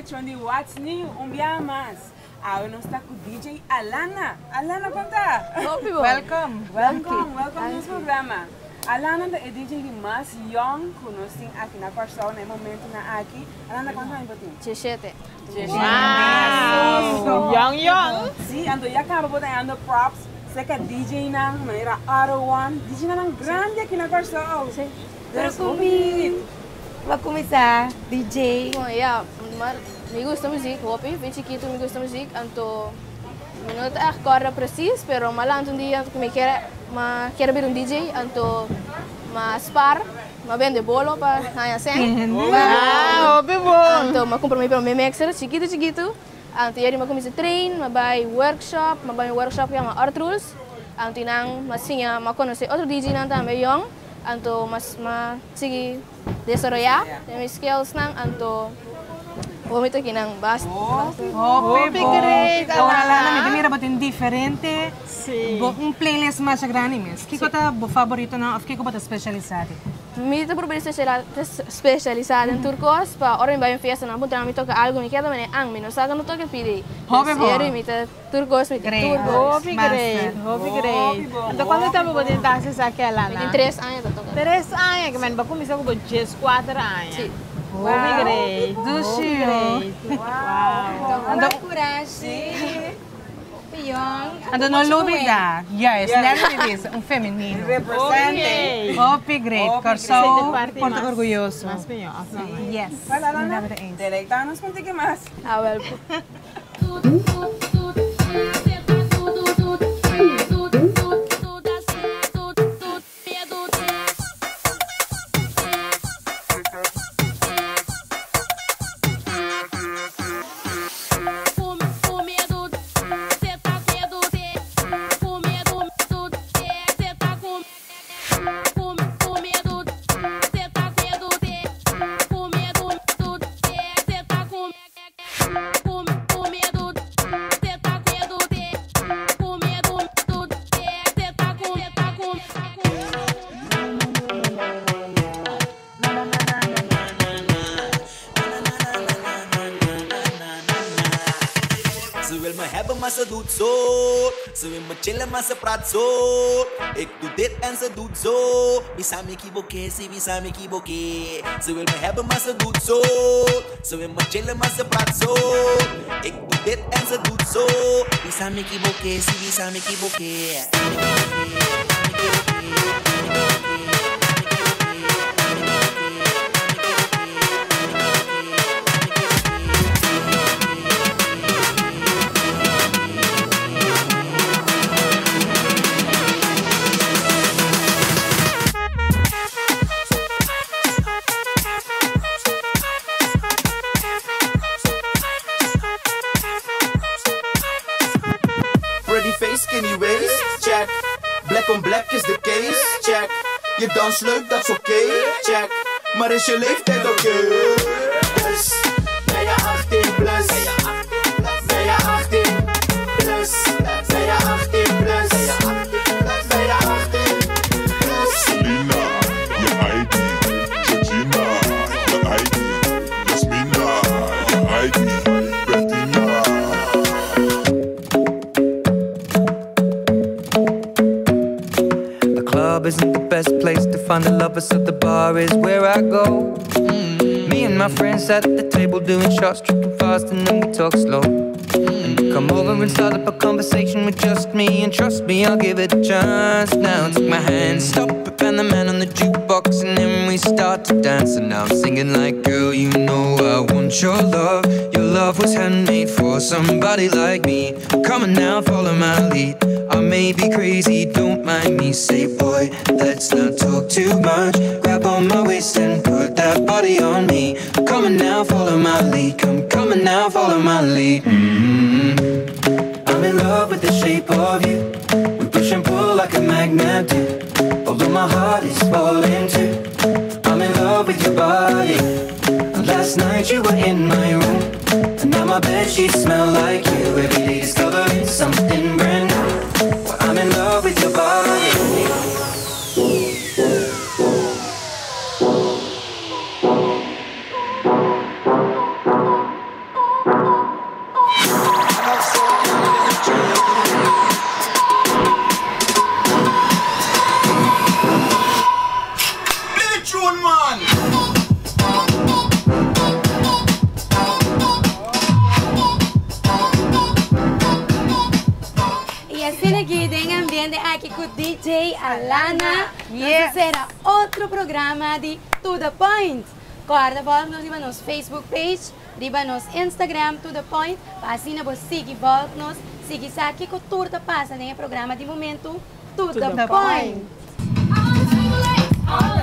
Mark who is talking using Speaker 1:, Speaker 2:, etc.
Speaker 1: sekshon di What's New, un biaha mas. Awe nos ta ku DJ Alana. Alana, kon ta?
Speaker 2: Hopi bon.
Speaker 3: Welcome.
Speaker 1: Welcome, welcome na nos programa. Alana ta e DJ di mas yong ku nos tin aki na Kòrsou na e momentunan aki. Alana, kuantu aña bo tin?
Speaker 2: Diesshete.
Speaker 1: Wow!
Speaker 3: Yong yong.
Speaker 1: Sí, anto ya kaba bo ta hando props serka DJ-nan manera Otto One, DJ-nan grandi aki na Kòrsou.
Speaker 2: Sí.
Speaker 4: Pero ku mi bo a kuminsá DJ?
Speaker 2: Bon, ya, mi gusta muzik hopi, fin chikitu mi gusta muzik, anto mi no ta ègt kòrda presis, pero m'a lanta un dia ku mi kier m'a kier bira un DJ, anto m'a spar, m'a bende bolo pa haña sèn.
Speaker 3: Wow, hopi bon!
Speaker 2: Anto m'a kumpra mi promé mixer chikitu chikitu, anto yeri m'a kuminsá train, m'a bai workshop, m'a bai un workshop ku yama Art Rules, anto einan m'a siña, m'a konosé otro DJ-nan tambe yòn. Anto mas m'a sigui desaroyá den mi skillsnan, anto awor mi ta aki nan basta.
Speaker 3: Hopi
Speaker 5: Hopi
Speaker 3: great,
Speaker 5: Awor
Speaker 3: Alana.
Speaker 5: Alana, mi ta mira bo tin diferente, bo un playlist masha grandi mes. Kiko ta bo favoritonan òf kiko bo ta spesialisá den?
Speaker 2: Mi ta probeer spesialisá den tur kos pa ora mi bai un fiesta nan puntra mi toka algu mi keda manera an mi no sa kando toka pidi.
Speaker 5: Hopi bon.
Speaker 2: Mi ta Tur cos mi tin, tur cos.
Speaker 3: Hopi great, hopi great. Anto cuanto tempo bo tin ta haci esaki, Alana?
Speaker 2: Mi tin tres aña ta toca.
Speaker 3: Tres aña, ke men bo a cuminsa cu bo diescuater aña.
Speaker 2: Si.
Speaker 3: Hopi great, hopi great.
Speaker 4: Wow. Anto curashi. Hopi yong.
Speaker 5: Anto no lubida, juist, net mi bisa, un femenino.
Speaker 1: Representing.
Speaker 5: Hopi great, Corsou por ta orguyoso.
Speaker 3: Mas miyo, of no?
Speaker 5: Yes.
Speaker 1: Well, Alana, deleitanos con tiki mas.
Speaker 2: Awel.
Speaker 6: Ze wil me hebben, maar ze doet zo. Ze wil me chillen, maar ze praat zo. Ik doe dit en ze doet zo. Bisa mi equivoqué, si bisa mi equivoqué. Ze wil me hebben, maar ze doet zo. Ze wil me chillen, maar ze praat zo. Ik doe dit en ze doet zo. Bisa mi equivoqué, si bisa mi equivoqué.
Speaker 7: Pretty face, skinny waist, check. Black on black is de case, check. Je dans leuk, dat is oké, check. Maar is je leeftijd oké? Dus ben je 18 plus? Ben je 18 plus? Ben je 18 plus? Ben je 18 plus?
Speaker 8: Selena, je ID. Georgina, je ID. Jasmina, je ID. Bettina.
Speaker 9: The club isn't the best place to find a lover, so the bar is where I go. Me and my friends at the table doing shots, tripping fast, and then we talk slow. And you come over and start up a conversation with just me, and trust me, I'll give it a chance. Now take my hand, stop it, and the man on the jukebox, and then we start to dance. And now I'm singing like, girl, you know I want your love. Your love was handmade for somebody like me. Come on now, follow my lead. I may be crazy, don't mind me. Say, boy, let's not talk too much. Grab on my waist and put that body on me. Come on now, follow my lead. Come, come on now, follow my lead. I'm in love with the shape of you. We push and pull like a magnet do. Although my heart is falling too. I'm in love with your body. Last night you were in my room. And now my bed sheets smell like you. Every day discovering something brand new. Well, I'm in love with your body.
Speaker 4: Den ambiente aki ku DJ Alana.
Speaker 5: Yes.
Speaker 4: Nos sera otro programa di To The Point. Korda volg nos riba nos Facebook page, riba nos Instagram To The Point, pa asina bo sigui volg nos, sigui sa kiko tur ta pasa den e programa di momento To, The, Point.
Speaker 5: Point.